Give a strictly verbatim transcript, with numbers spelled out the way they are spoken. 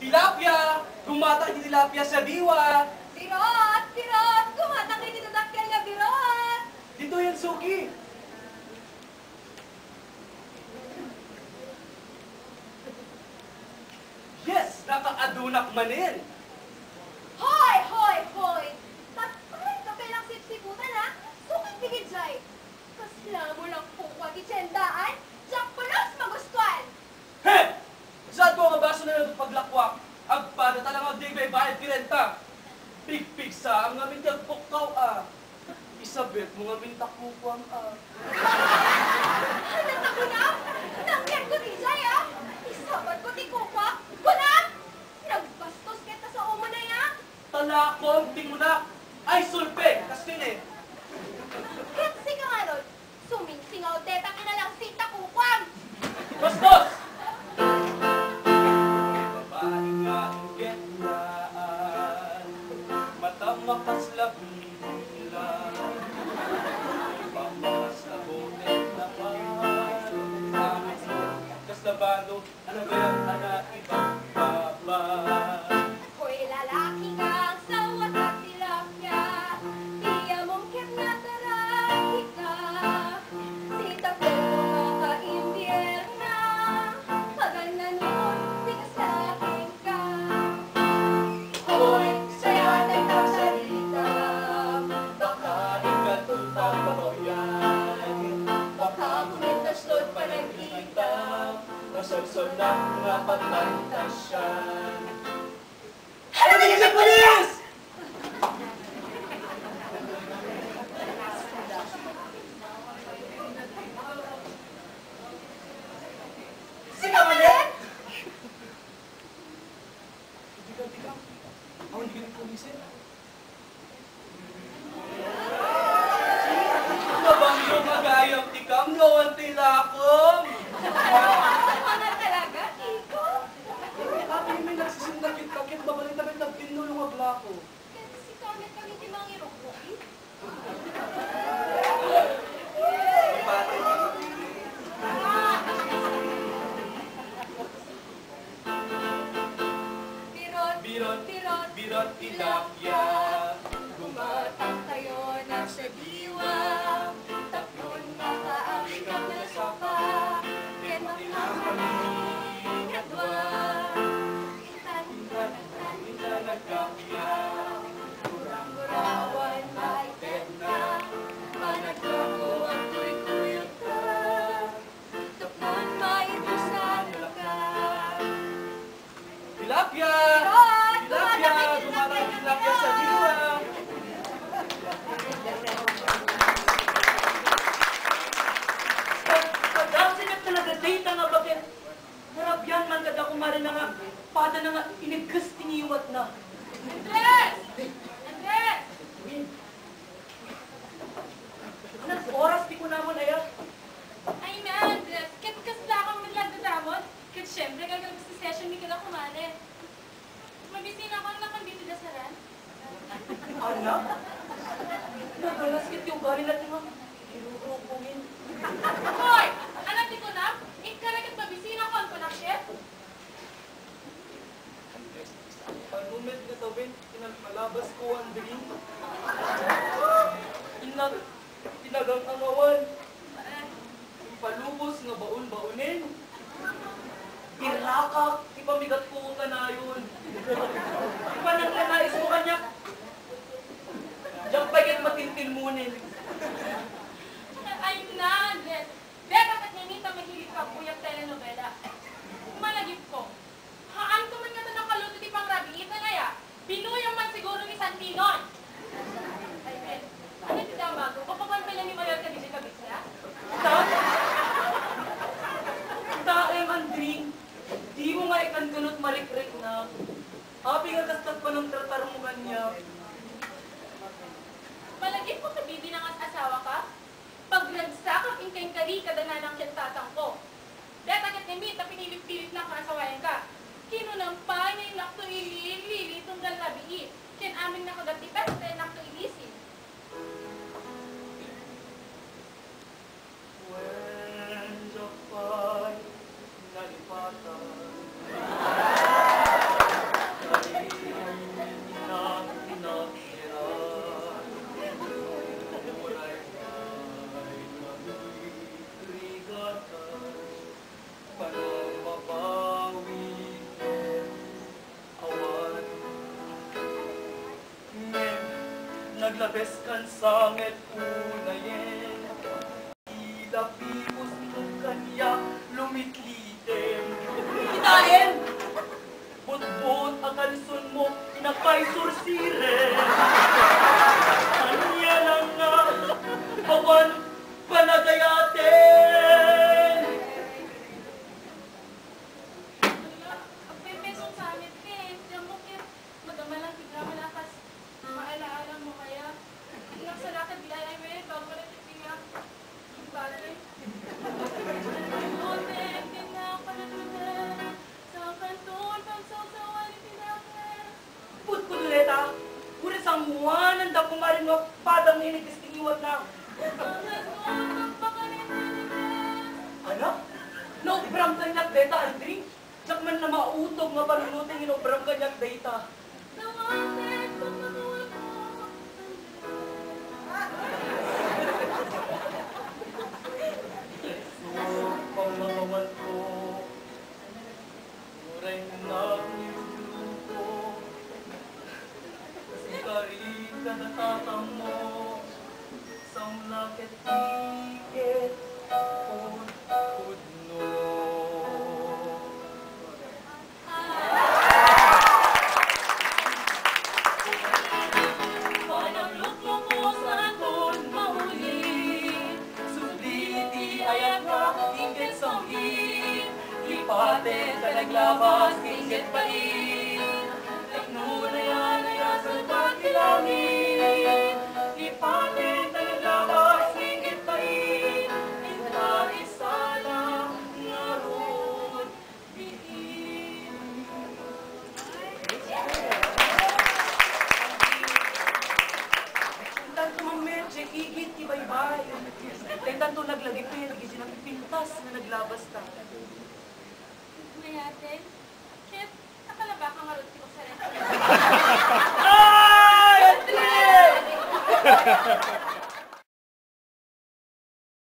Tilapia! Gumatang ti tilapia sa diwa! Birot! Birot! Gumatang ti dadakkel nga birot! Ditoy, Suki! Yes! Nakaadunak manen! Hoy! Hoy! Hoy! Tatparay ka pelang sipsiputan, ha? Sukit ti gidjay! Kasla mo lang kukua ti tiendaan, diak pulos magustuan! He! Saanko nga baso na lang paglakuak? Agpada ta lang agdaybaybayad ti renta. Pigpigsaam ngamin ti agpukkaw, a. Isabet mo ngamin ta kukuam, a. Ania ta kunam? Nakianko ti jay, a. Isabat ko ti kukuak. Kunam! Nagbastos ket ta sao mo na, a. Talakom ti kunak. Ay, sulpeng, kastin, e. Ket sika ngarud, sumingsingaw deta kinalangsit ta kukuam. Bastos! Babae nga inggennaan, mata makasla bibilan, iba makasla bote naman, kasla bado, Ano ba yan? Anak, ibang baba. Hoy, lalaki nga agsawak a tilapia, ti amom ket nataraki ka. Sitapen mo nga kaimbierna, pagannanon ti kasakitka. Hoy, sayaten ta sarita, baka inggantota babaw yan. Baka kumintas tod panagita. Masolsolnak nga pagpantasian. Ano ba yung Japanese? Sika manen? Tika, tika. Awan hiling ko, misin. Nabanglo nga gayam ti kamngawan ti lakom. Mga talaga, Kiko. Ate, may nagsisindakit-dakit, mabalin na rin nagtinulong a blako. Ket sika met kami ti mangirugrok, eh. Birot, birot, birot, tilapia. Gumatang tayo na sa diwa. Tapno makaamig ka na sopa. Ken makakami nga dua. Intan, intan, intan, intan, nagkapia. Gurang-gurawan, maited na. Managkako, agkuykuyogka. Tapno maibusan ka. Tilapia! Tilapia! Gumatang tilapia sa diwa! Pagdamsi met talaga dayta nga baket. Narabian man kada kumarina nga pada na nga inigges ti ngiwatna. Andres! Andres! Win. Anong oras ti kunamon, aya? Ay na, Andres. Ket kasla ka met la agdadamon? Ket siempre, gagalup ti session mi kada kumare. Mabisina ko, ania kan ditoy dasaran? Ania? Nagalas ket ti ugali na ti nga. Hirurukongin. Hoy! Ania ti kunam? Ikkana ket mabisina ko, kunak ket? Ano met nga tawen, pinalpalabas ko ang drink. Inna, tinagang angawan. Impalubos nga baon-baonen. Pirlakak, ipamigat ko kanayon. Ipananglanais ko kaniak. Diak pay ket matintilmonen. Ay, na, Andres. Deta ket ngamin ta mahilig ka agbuyak telenovela. Malagipko. Haanko man ngata nakaluto ti pangrabiitan aya. Binuyang man siguro ni Santinon. Ay, Ben, ania ti damagko? Papakuan pay la ni Mayor kadi diay kabitla? Ta? Taem, Andring. Dimo nga ikankanot marikriknak. Apay nga kasta ti panangtratarmo kaniak? Malagipko kadidi nga as-asawaka? Pagragsakak inka inkari kada nanang ken tatangko. Deta ket ngamin ta pinilit-pilitnak nga asawaenka. Kinunam pay nga innakto ililili tunggal rabii, ken amin nga kagat ti pesta innakto ilisin. Wen, Japan, nalipatan. Sabes kan sanget unayen. Ila pipusno kaniak lumitlitem. Kitaem! Butbut a kalsonmo, inapay sursiren. Ania lang nga, awan panagayaten. Agpaypayson sa amin, Pin. Diyan mo, Kit. Magamalang tignaman a kas maala-ala mo kaya. Nagsalakan di ay ay, bago na tipinga. Bale. Ang bote, pinapanalunan. Sa kanton, pagsawsawan, pinapres. Put ko duleta. Uri sanguanan da kumarin nga padang ini distingiwat na. Sa kanton, pagpakarin, pinipres. Ano? Naubram kaniak deta, Andre? Diak man la mautog nga panunoten nga inubram kaniak dayta. Isu, pangmakawanko, uray nagniruduko, sikari kada tatammo. Samlaket iket pudpudno. Panaglukloko sa aton mauli. Subli ti ayatna, inggit samgi. Lipaten ta naglabas, inggit bain. Tapno nayan, nayan sa pagkilangin. Lipaten ta naglabas, inggit bain. Inta isala ngarud. Intanto mammet, igid ti baybay. Intanto naglagipit, igid ti napipintas nga naglabas ta. Mayaten, ket nakalabaka ngarud ti usaret. Ay!